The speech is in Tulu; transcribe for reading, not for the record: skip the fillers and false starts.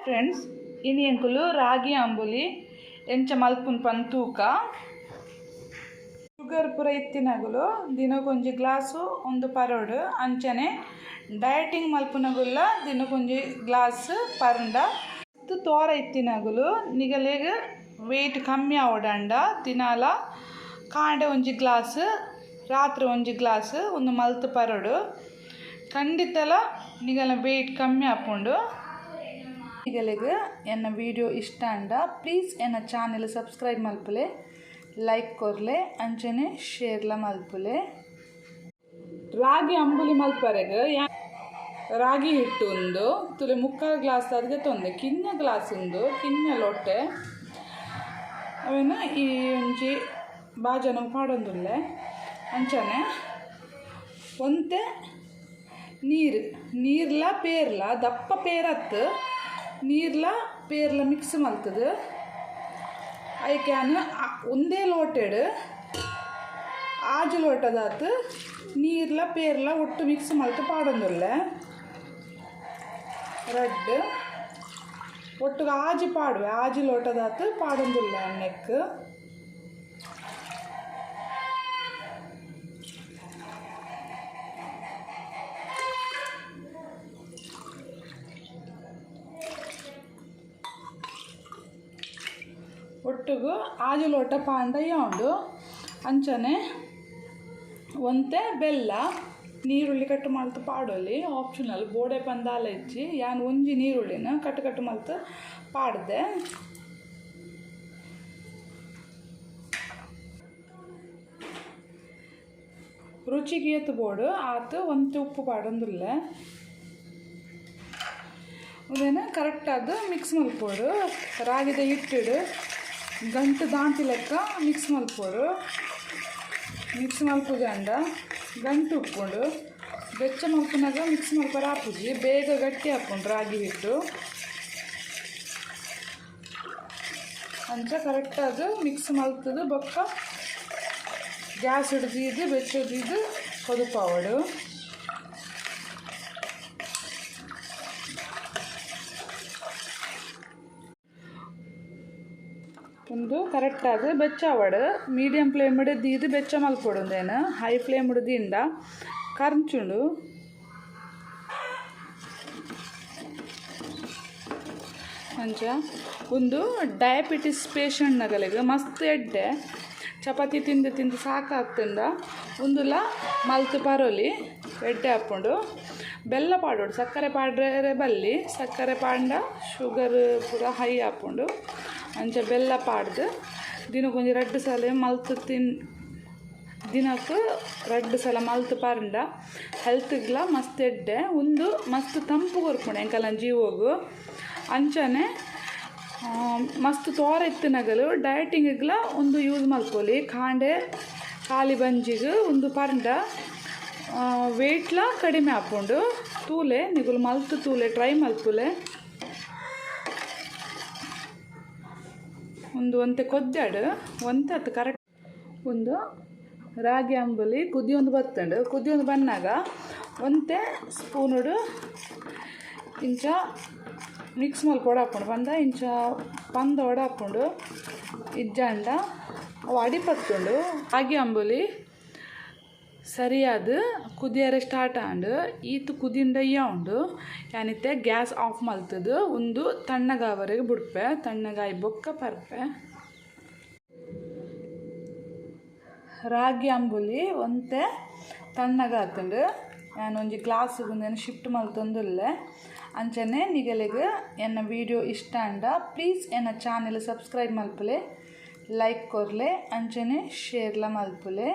ಫ್ರೆಂಡ್ಸ್, ಇನಿ ಎಂಕುಲು ರಾಗಿ ಅಂಬುಲಿ ಎಂಚ ಮಲ್ಪುನ್ ಪನ್ ತೂಕ. ಶುಗರ್ ಪೂರ ಇತ್ತಿನಗುಲು ದಿನಕ್ಕೊಂಜಿ ಗ್ಲಾಸು ಒಂದು ಪರೋಡು. ಅಂಚನೆ ಡಯಟಿಂಗ್ ಮಲ್ಪುನಗುಲ್ಲ ದಿನಕ್ಕೊಂಜಿ ಗ್ಲಾಸ್ ಪರಂಡ. ತೋರ ಇತ್ತಿನಗುಲು ನಿಗಲೆಗ್ ವೆಯ್ಟ್ ಕಮ್ಮಿ ಆವಡಂಡ ದಿನಾಲ ಕಾಂಡೆ ಒಂಜಿ ಗ್ಲಾಸ್, ರಾತ್ರಿ ಒಂಜಿ ಗ್ಲಾಸ್ ಒಂದು ಮಲ್ತು ಪರೋಡು. ಖಂಡಿತಲ ನಿಗಲ ವೆಯ್ಟ್ ಕಮ್ಮಿ ಆಪುಂಡು. ನಿಗಲೆಗ್ ಎನ್ನ ವಿಡಿಯೋ ಇಷ್ಟ ಅಂಡ ಪ್ಲೀಸ್ ಎನ್ನ ಚಾನೆಲ್ ಸಬ್ಸ್ಕ್ರೈಬ್ ಮಲ್ಪುಲೆ, ಲೈಕ್ ಕೊರ್ಲೆ, ಅಂಚನೆ ಶೇರ್ಲ ಮಲ್ಪುಲೆ. ರಾಗಿ ಅಂಬುಲಿ ಮಲ್ಪರೆಗ್ ರಾಗಿ ಹಿಟ್ಟು ಉಂದು ತುಲೆ ಮುಕ್ಕಾಲು ಗ್ಲಾಸ್ ಅದಕ್ಕೆ ತೊಂದೆ ಕಿನ್ನ ಗ್ಲಾಸ್ ಉಂದು ಕಿನ್ನ ಲೊಟ್ಟೆ ಅವೆನ ಈ ಒಂಜಿ ಬಾಜನ ಪಾಡೊಂದುಲ್ಲೆ. ಅಂಚನೆ ಒಂತೆ ನೀರು, ನೀರ್ಲ ಪೇರ್ಲ ದಪ್ಪ ಪೇರತ್ತು ನೀರ್ಲ ಪೇರ್ಲ ಮಿಕ್ಸ್ ಮಲ್ತದು. ಐಕ್ಯಾನ್ ಒಂದೇ ಲೋಟೆಡ್ ಆಜು ಲೋಟದಾತು ನೀರ್ಲ ಪೇರ್ಲ ಒಟ್ಟು ಮಿಕ್ಸ್ ಮಲ್ತು ಪಾಡೊಂದುಲ್ಲೆ. ರಡ್ಡ್ ಒಟ್ಟುಗು ಆಜಿ ಪಾಡುವೆ, ಆಜಿ ಲೋಟದಾತು ಪಾಡೊಂದುಲ್ಲೆ ನೆಕ್. ಒಟ್ಟುಗು ಆಜಿ ಲೋಟ ಪಾಂಡ ಉಂಡು. ಅಂಚನೆ ಒಂತೆ ಬೆಲ್ಲ, ನೀರುಳ್ಳಿ ಕಟ್ ಮಲ್ತು ಪಾಡೊಲಿ, ಆಪ್ಷನಲ್ ಬೋಡೆ ಪಂದಾಲ ಇಜ್ಜಿ. ಯಾನ್ ಒಂಜಿ ನೀರುಳ್ಳಿನ ಕಟ್ ಕಟ್ ಮಲ್ತು ಪಾಡ್ದೆ. ರುಚಿಗೆ ಏತ್ ಬೋಡು ಆತು ಒಂತೆ ಉಪ್ಪು ಪಾಡೊಂದುಲ್ಲೆ. ಉಂದೆನ್ ಕರೆಕ್ಟಾದ್ ಮಿಕ್ಸ್ ಮಲ್ಪೊಡು. ರಾಗಿದ ಹಿಟ್ಟಿಡು ಗಂಟು ದಾಂತಿ ಲೆಕ್ಕ ಮಿಕ್ಸ್ ಮಲ್ಪೊಡು. ಮಿಕ್ಸ್ ಮಲ್ಪುಜಂಡ ಗಂಟು ಉಪ್ಪುಂಡು. ಬೆಚ್ಚ ಮಲ್ಪುನಗ ಮಿಕ್ಸ್ ಮಲ್ಪರ ಆಪುಜಿ, ಬೇಗ ಗಟ್ಟಿ ಆಪುಂಡು ರಾಗಿ ಹಿಟ್ಟು. ಅಂಚ ಕರೆಕ್ಟಾದ್ ಮಿಕ್ಸ್ ಮಲ್ತದು ಬೊಕ್ಕ ಗ್ಯಾಸ್ ಹಿಡ್ದು ಬೆಚ್ಚದಿದ್ದು ಕೊದುಪಾವಡು. ಉಂದು ಕರೆಕ್ಟಾದ್ ಬೆಚ್ಚಾವಡು. ಮೀಡಿಯಂ ಫ್ಲೇಮ್ ದೀದ್ ಬೆಚ್ಚ ಮಲ್ಪೊಡು. ಉಂದೆನ್ ಹೈ ಫ್ಲೇಮ್ ದೀಂಡ ಕರ್ಂಚುಂಡು. ಅಂಚ ಉಂದು ಡಯಾಬಿಟಿಸ್ ಪೇಷಂಟ್ ನಗಲೆಗ್ ಮಸ್ತ್ ಎಡ್ಡೆ. ಚಪಾತಿ ತಿಂದು ತಿಂದು ಸಾಕಾಗ್ತಂಡ ಉಂದುಲ ಮಲ್ತ್ ಪರೋಲಿ, ಎಡ್ಡೆ ಆಪುಂಡು. ಬೆಲ್ಲ ಪಾಡೊಡು, ಸಕ್ಕರೆ ಪಾಡ್ರೆ ಬಲ್ಲಿ, ಸಕ್ಕರೆ ಪಾಂಡ ಶುಗರ್ ಪೂರ ಹೈ ಆಪುಂಡು. ಅಂಚ ಬೆಲ್ಲ ಪಾಡ್ದು ದಿನಕ್ಕೊಂಜಿ ರಡ್ಡ್ ಸಲ ಮಲ್ತ್ ತಿನ್ ದಿನಕ್ಕೆ ರಡ್ಡ್ ಸಲ ಮಲ್ತ್ ಪರಂಡ ಹೆಲ್ತ್ಗ್ಲ ಮಸ್ತ್ ಎಡ್ಡೆ. ಉಂದು ಮಸ್ತ್ ತಂಪು ಕೊರ್ಪುಂಡು ಎಂಕಲ್ನ ಜೀವೊಗು. ಅಂಚನೆ ಮಸ್ತ್ ತೋರ ಇತ್ತಿನಗಲು ಡಯಟಿಂಗ್ಲ ಉಂದು ಯೂಸ್ ಮಲ್ಪೊಲಿ. ಕಾಂಡೆ ಖಾಲಿ ಬಂಜಿಗ್ ಉಂದು ಪರಂಡ ವೆಯ್ಟ್ಲ ಕಡಿಮೆ ಆಪುಂಡು. ತೂಲೆ ನಿಗುಲು ಮಲ್ತ್ ತೂಲೆ, ಟ್ರೈ ಮಲ್ಪುಲೆ. ಉಂದು ಒಂತೆ ಕೊದ್ದಾಡು ಒಂತೆ ಅತ್ತು ಕರೆಕ್ಟ್. ಉಂದು ರಾಗಿ ಅಂಬುಲಿ ಕುದಿಯೊಂದು ಬತ್ತುಂಡು. ಕುದಿಯೊಂದು ಬನ್ನಾಗ ಒಂತೆ ಸ್ಪೂನುಡು ಇಂಚ ಮಿಕ್ಸ್ ಮಲ್ಪೊಡು ಆಪುಂಡು. ಪಂಡ ಇಂಚ ಪಂದೊಡು ಆಪುಂಡು, ಇಜ್ಜಾಂಡ ಅವು ಅಡಿ ಪತ್ತುಂಡು. ರಾಗಿ ಅಂಬುಲಿ ಸರಿಯಾದ ಕುದಿಯರೆ ಸ್ಟಾರ್ಟ್ ಆಂಡ್. ಈತ್ ಕುದಿಂಡ ಉಂಡು. ಯಾನಿತ್ತೆ ಗ್ಯಾಸ್ ಆಫ್ ಮಲ್ತದು ಉಂದು ತಣ್ಣಗಾವರೆಗೆ ಬುಡ್ಪೆ. ತಣ್ಣಗಾಯಿ ಬೊಕ್ಕ ಪರ್ಪೆ. ರಾಗಿ ಅಂಬುಲಿ ಒಂತೆ ತಣ್ಣಗಾತುಂಡು. ಯಾನ್ ಒಂಜಿ ಗ್ಲಾಸ್ ಉಂದೆನ್ ಶಿಫ್ಟ್ ಮಲ್ತೊಂದುಲ್ಲೆ. ಅಂಚನೆ ನಿಗಲೆಗ್ ಎನ್ನ ವಿಡಿಯೋ ಇಷ್ಟ ಅಂಡ ಪ್ಲೀಸ್ ಎನ್ನ ಚಾನೆಲ್ ಸಬ್ಸ್ಕ್ರೈಬ್ ಮಲ್ಪುಲೆ, ಲೈಕ್ ಕೊರ್ಲೆ, ಅಂಚನೆ ಶೇರ್ಲ ಮಲ್ಪುಲೆ.